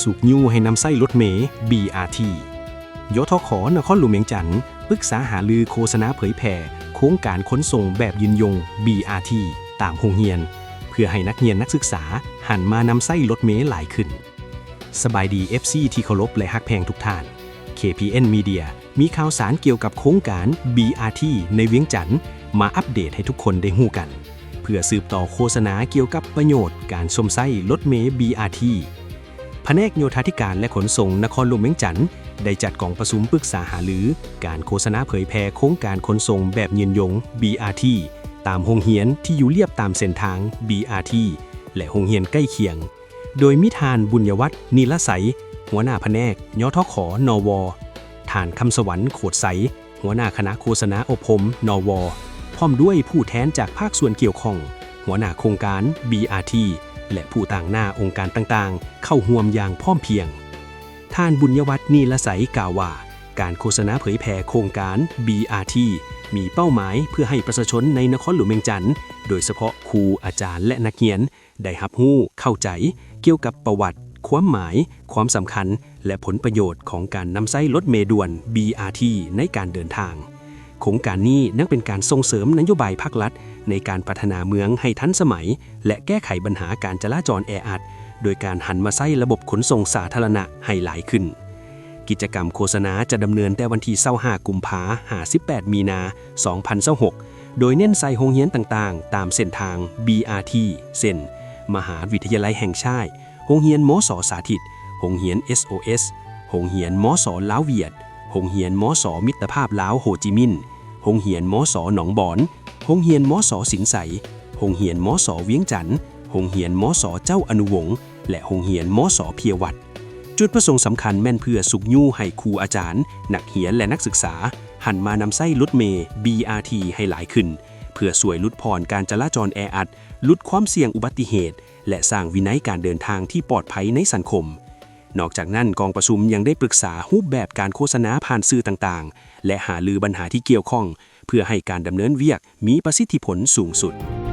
ຊຸກຍູ້ໃຫ້ນຳໃຊ້ລົດເມ ບີອາທີ. ຍທຂ ນະຄອນຫຼວງວຽງຈັນ ປຶກສາຫາລືໂຄສະນາເຜີຍແຜ່ໂຄງການຂົນສົ່ງແບບຍືນຍົງ ບີອາທີ ຕາມໂຮງຮຽນ ເພື່ອໃຫ້ນັກຮຽນນັກສຶກສາຫັນມານຳໃຊ້ລົດເມຫຼາຍຂຶ້ນ. ສະບາຍດີ ເອັຟຊີ ທີ່ເຄົາລົບ ແລະ ຮັກແພງທຸກທ່ານ. ເຄ ພີ ເອັນ ມີເດຍ ມີຂ່າວສານກ່ຽວກັບໂຄງການ ບີອາທີ ໃນວຽງຈັນ ມາອັບເດດໃຫ້ທຸກຄົນໄດ້ຮູ້ກັນ ເພື່ອສືບຕໍ່ໂຄສະນາກ່ຽວກັບປະໂຫຍດການຊົມໃຊ້ລົດເມ ບີອາທີ. ພະແນກໂຍທາທິການ ແລະ ຂົນສົ່ງນະຄອນຫຼວງວຽງຈັນ ໄດ້ຈັດກອງປະຊຸມປຶກສາຫາລືການໂຄສະນາເຜີຍແຜ່ໂຄງການຂົນສົ່ງແບບຍືນຍົງ ບີອາທີ ຕາມໂຮງຮຽນທີ່ຢູ່ລຽບຕາມເສັ້ນທາງ ບີອາທີ ແລະ ໂຮງຮຽນໃກ້ຄຽງ ໂດຍມີທ່ານ ບຸນຍະວັດ ນີລະໄຊ ຫົວໜ້າພະແນກ ຍທຂ ນວ, ທ່ານ ຄຳສະຫວັນ ໂຄດໄຊ ຫົວໜ້າຄະນະໂຄສະນາອົບຮົມ ນວ, ພ້ອມດ້ວຍຜູ້ແທນຈາກພາກສ່ວນກ່ຽວຂ້ອງ, ຫົວໜ້າໂຄງການ ບີອາທີ ແລະ ຜູ້ຕາງໜ້າອົງການຕ່າງໆ ເຂົ້າຮ່ວມຢ່າງພ້ອມພຽງ. ທ່ານ ບຸນຍະວັດ ນີລະໄຊ ກ່າວວ່າ ການໂຄສະນາເຜີຍແຜ່ໂຄງການ ບີອາທີ ມີເປົ້າໝາຍເພື່ອໃຫ້ປະຊາຊົນໃນນະຄອນຫຼວງວຽງຈັນ, ໂດຍສະເພາະຄູ, ອາຈານ ແລະ ນັກຮຽນ ໄດ້ຮັບຮູ້ເຂົ້າໃຈກ່ຽວກັບປະຫວັດ, ຄວາມໝາຍ, ຄວາມສຳຄັນ ແລະ ຜົນປະໂຫຍດຂອງການນຳໃຊ້ລົດເມດ່ວນ ບີອາທີ ໃນການເດີນທາງ. ໂຄງການນີ້ຍັງເປັນການສົ່ງເສີມນະໂຍບາຍພາກລັດໃນການພັດທະນາເມືອງໃຫ້ທັນສະໄໝ ແລະ ແກ້ໄຂບັນຫາການຈະລາຈອນແອອັດ ໂດຍການຫັນມາໃຊ້ລະບົບຂົນສົ່ງສາທາລະນະໃຫ້ຫຼາຍຂຶ້ນ. ກິດຈະກຳໂຄສະນາຈະດຳເນີນແຕ່ວັນທີຊາວຫ້າ ກຸມພາ ຫາ ສິບແປດ ມີນາ ສອງພັນຊາວຫົກ ໂດຍເນັ້ນໃສ່ໂຮງຮຽນຕ່າງໆ ຕາມເສັ້ນທາງ ບີອາທີ ເຊັ່ນ ມະຫາວິທະຍາໄລແຫ່ງຊາດ, ໂຮງຮຽນ ມສ ສາທິດ, ໂຮງຮຽນ ເອສໂອເອສ, ໂຮງຮຽນ ມສ ລາວຫວຽດ, ໂຮງຮຽນ ມສ ມິດຕະພາບລາວໂຮຈິມິນ, ໂຮງຮຽນ ມສ ໜອງບອນ, ໂຮງຮຽນ ມສ ສິນໄຊ, ໂຮງຮຽນ ມສ ວຽງຈັນ, ໂຮງຮຽນ ມສ ເຈົ້າອະນຸວົງ ແລະ ໂຮງຮຽນ ມສ ເພຍວັດ. ຈຸດປະສົງສຳຄັນແມ່ນເພື່ອຊຸກຍູ້ໃຫ້ຄູອາຈານ, ນັກຮຽນ ແລະ ນັກສຶກສາ ຫັນມານຳໃຊ້ລົດເມ ບີອາທີ ໃຫ້ຫຼາຍຂຶ້ນ ເພື່ອຊ່ວຍຫຼຸດຜ່ອນການຈະລາຈອນແອອັດ, ຫຼຸດຄວາມສ່ຽງອຸບັດຕິເຫດ ແລະ ສ້າງວິໄນການເດີນທາງທີ່ປອດໄພໃນສັງຄົມ. ນອກຈາກນັ້ນ, ກອງປະຊຸມຍັງໄດ້ປຶກສາຮູບແບບການໂຄສະນາຜ່ານສື່ຕ່າງໆ ແລະ ຫາລືບັນຫາທີ່ກ່ຽວຂ້ອງ ເພື່ອໃຫ້ການດຳເນີນວຽກມີປະສິດທິຜົນສູງສຸດ.